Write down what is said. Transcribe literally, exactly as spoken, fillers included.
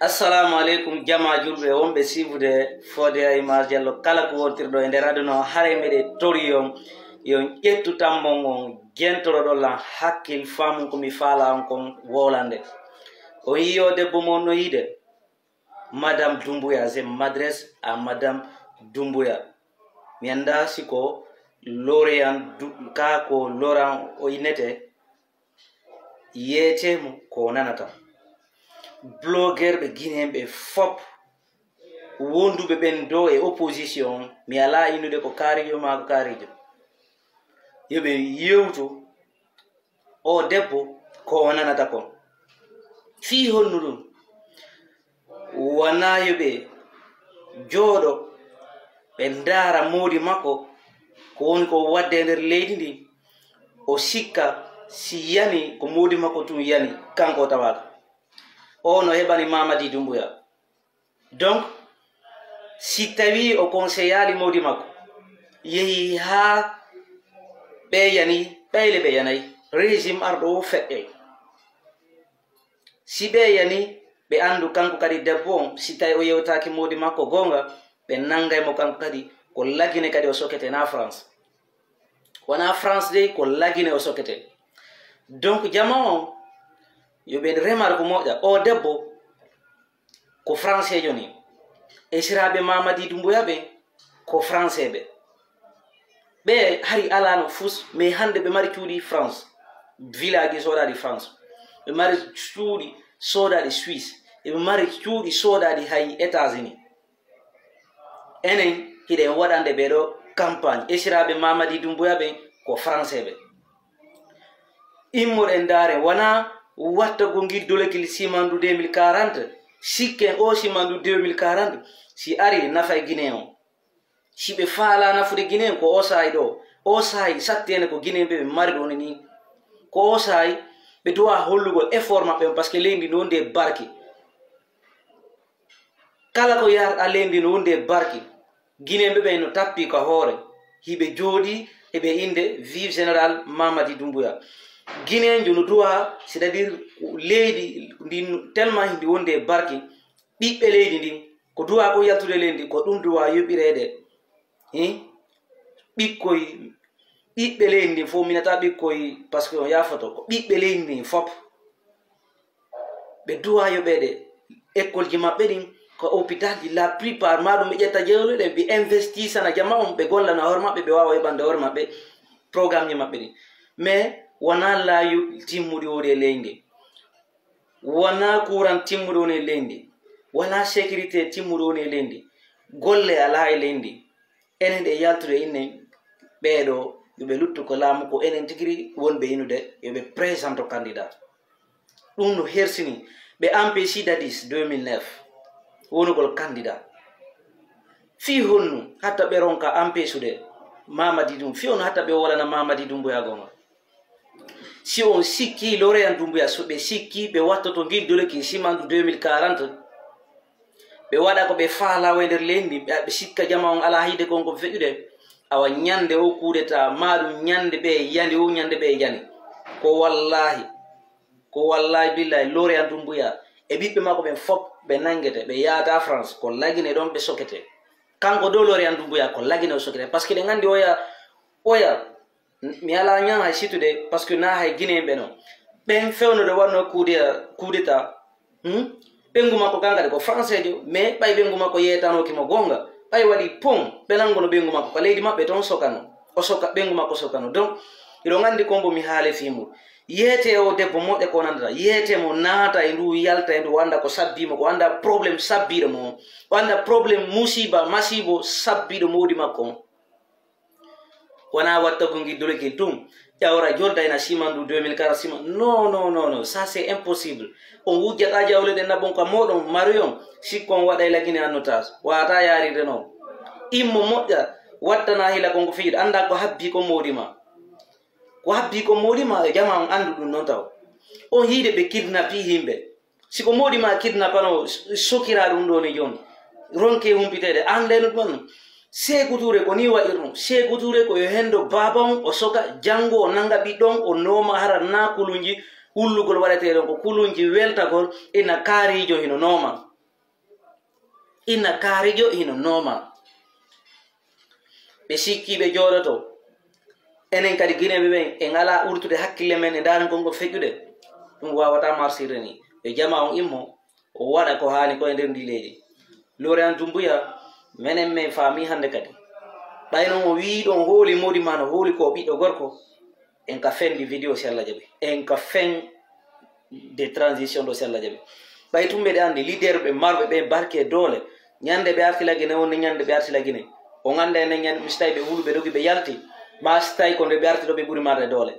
Assalamu aleykum, jama julɓe wonɓe siifude Fodé Image Diallo, kala ko wontirɗo e nder aduna o, haray meɗe tori on, yo on ƴettu tammbon on, jentoroɗon lan hakkil, faamon ko mi faala on kon wowlande. On yii o debbo mo on no yiide? Madame Doumbouya, je m'adresse à Madame Doumbouya. Mi anndaa si ko Laurent Du-, kaa ko Laurent o innete, yeetee mo ko o nanata. Blogueurɓe Guinéen ɓe fop, wonduɓe ɓen ɗoo e opposition, mi alaa innude ko kaarijo maa ko kaarijo, yo ɓe yewtu o debbo ko o nanata kon. Fii honno ɗum? Wonaa yo ɓe jooɗo, ɓe ndaara moodi makko, ko woni ko waɗde e nder leydi ndi, o sikka si yani ko moodi makko tun yani, kanko o tawaaka. O no heɓani Mamadi Doumbouya. Donc, si tawii o conseillali moodi makko, yehi haa ɓe yani, ɓeyle ɓe yanay, régime arɗo o feƴƴay. Si ɓe yani, ɓe anndu kanko kadi debbo on, si tawi o yewtaaki moodi makko goonga, ɓe nanngay mo kanko kadi ko Lagine kadi o sokete, na France. Wonaa France dey, ko Lagine o sokete. Donc, jama on, yo ɓe remarque moƴƴa, o debbo ko français joni. Esiraaɓe Mamadi Doumbouya ɓe ko français ɓe. Ɓe hari alaano fus, mais hannde ɓe mari cuuɗi France. Village soodaaɗi France. Ɓe mari cuuɗi soodaaɗi Suisse. Ɓe mari cuuɗi soodaaɗi hay États-Unis. Enen hiɗen waɗande ɓe ɗo campagne. Esiraaɓe Mamadi Doumbouya ɓe ko français ɓe. Immoɗen ndaare, wonaa wattagol ngil dolekil simandu deux mille quarante, sikken o simandu deux mille quarante, si ari nafa e Guinée on. Si ɓe faalaa nafude Guinée on, ko o saayi ɗo, o saayi sattene ko Guinée ɓe ɓe mari ɗo ni. Ko o saayi ɓe duwa hollugol effort maɓɓe on, parce que leydi ndi no wondi e barki. Kala ko yarɗa leydi ndi no wondi e barki. Guinéen ɓe ɓen no tappi ka hoore, hiɓe jooɗi, eɓe innde vive Général Mamadi Doumbouya. Guinéenjo no duwa, c'est-à-dire leydi ndi tellement ndi wondi e barki, ɓiɓɓe leydi ndin, ko duwa ko yaltude leydi ndi, ko ɗum duwa yoɓireede. Hin? Ɓikkoy, ɓiɓɓe leydi ndin fof, minata ɓikkoy, parce que on yaafoto, ko ɓiɓɓe leydi ndin fof. Ɓe duwa yoɓeede école ji maɓɓe ɗin, ko hôpital ji, la plupart, ma ɗum ɓe ƴetta jawle ɗen, ɓe investisana jama on, ɓe gollana hoore maɓɓe, ɓe waawa yoɓande hoore maɓɓe programme ji maɓɓe ɗin. Mais wonaa laawi timmuɗi woni e leydi ndi. Wonaa courant timmuɗo woni e leydi ndi. Wonaa sécurité timmuɗo woni e leydi ndi. Golle alaa e leydi ndi. Enen ɗe yaltude inne ɓeeɗo, yo ɓe luttu ko laamu, ko enen tigi wonɓe inude, yo ɓe présente candidat. Ɗum no hersini ɓe, empêche Dadis deux mille neuf wonugol candidat. Fii honnu hatta ɓe ronka empêchude Mamadi Dum-, fii honnu hatta ɓe wolana Mamadi Doumbouya gonga? Si on sikki Laurent Doumbouya, so ɓe sikki ɓe wattoto ngin doleki simandu deux mille quarante, ɓe waɗa ko ɓe faalaa e nder leydi ndi, ɓe, ɓe sikka jama on alaa hiide kon ko feƴƴude, awa ñande o kudeta, maa ɗum ñande ɓe yani, o ñande ɓe yani. Ko wallaahi, ko wallaahi billaahi, Laurent Doumbouya e ɓiɓɓe makko ɓen fop ɓe nanngete, ɓe yaata France, ko Lagine ɗon ɓe sokete. Kanko dow Laurent Doumbouya, ko Lagine o sokete. Parce que ɗen anndi oya, oya, mi alaa ñan hay sittude, parce que na hay Guinéen ɓe non. Ɓen fewnude waɗno coup de-, coup d'état, hmm? Ɓeyngu makko kan kadi ko français jo, mais ɓay ɓeyngu makko yeetanooki mo goonga, ɓay waɗi pon, ɓe nannguno ɓeyngu makko ka leydi maɓɓe ton sokano. O soka, ɓeyngu makko sokano. Donc, hiɗon anndi ko mbo mi haale fii mum. Yeete o debbo moƴƴa ko nandata. Yeete mo naata e ndu, yalta e ndu, o annda ko sabbii mo, ko annda problème sabbiiɗo mo on. O annda problème musiba, masiibo sabbiiɗo mawdi makko on. Wonaa wattagol ngel dologel tun, ƴawra jodda ena simandu deux mille quarante siman. Non, non, non, non, ça c'est impossible. On wujjata jawle ɗen na bon ka mooɗon, marion, sikko on waɗay Lagine en otage. Waata yaarirde non. Immo moƴƴa, wattana hila kon ko fiyiɗo. Annda ko habbii kon mawdi ma. Ko habbii kon mawdi ma, e jama on anndu ɗum non taw. On yiide ɓe kidnappii yimɓe. Si ko mawdi ma kidnappano, s-, sokira ɗum ɗo ni jooni. Ronke humpiteede, an ndeno ɗum. Seeku Ture ko ni waɗirno. Seeku Ture ko yo hendo baaba on, o soka, janngo o nanga ɓiɗɗo on, o nooma hara na kulunji ullugol waɗetee ɗon, ko kulunji weltagol ina kaariijo hino nooma. Ina kaarijo hino nooma. Ɓe sikki ɓe jooɗoto. Enen kadi Gineeɓe ɓen en alaa ɓurtude hakkille men e daarangol ngol feƴƴude. Ɗum waawataa marsirde ni. Yo jamaa on immo, o waɗa ko haani ko e nder ndii leydi. Laurent Doumbouya, menen men faami hannde kadi. Ɓay non o wii ɗon hooli Modi Mano, hooli ko ɓiɗɗo gorko. En ka fen di vidéo si Allah jaɓi. En ka fen de transition ɗo si Allah jaɓi. Ɓay tun mbeɗe anndi leader ɓe marɓe ɓe barke e doole. Ñande ɓe arti la Guinée, wonde ñande ɓe arti la Guinée. O ngannda enen ñande, mi si tawi ɓe hulu, ɓe dogi, ɓe yalti. Ma si tawi ko nde ɓe arti ɗo, ɓe ɓuri marde doole.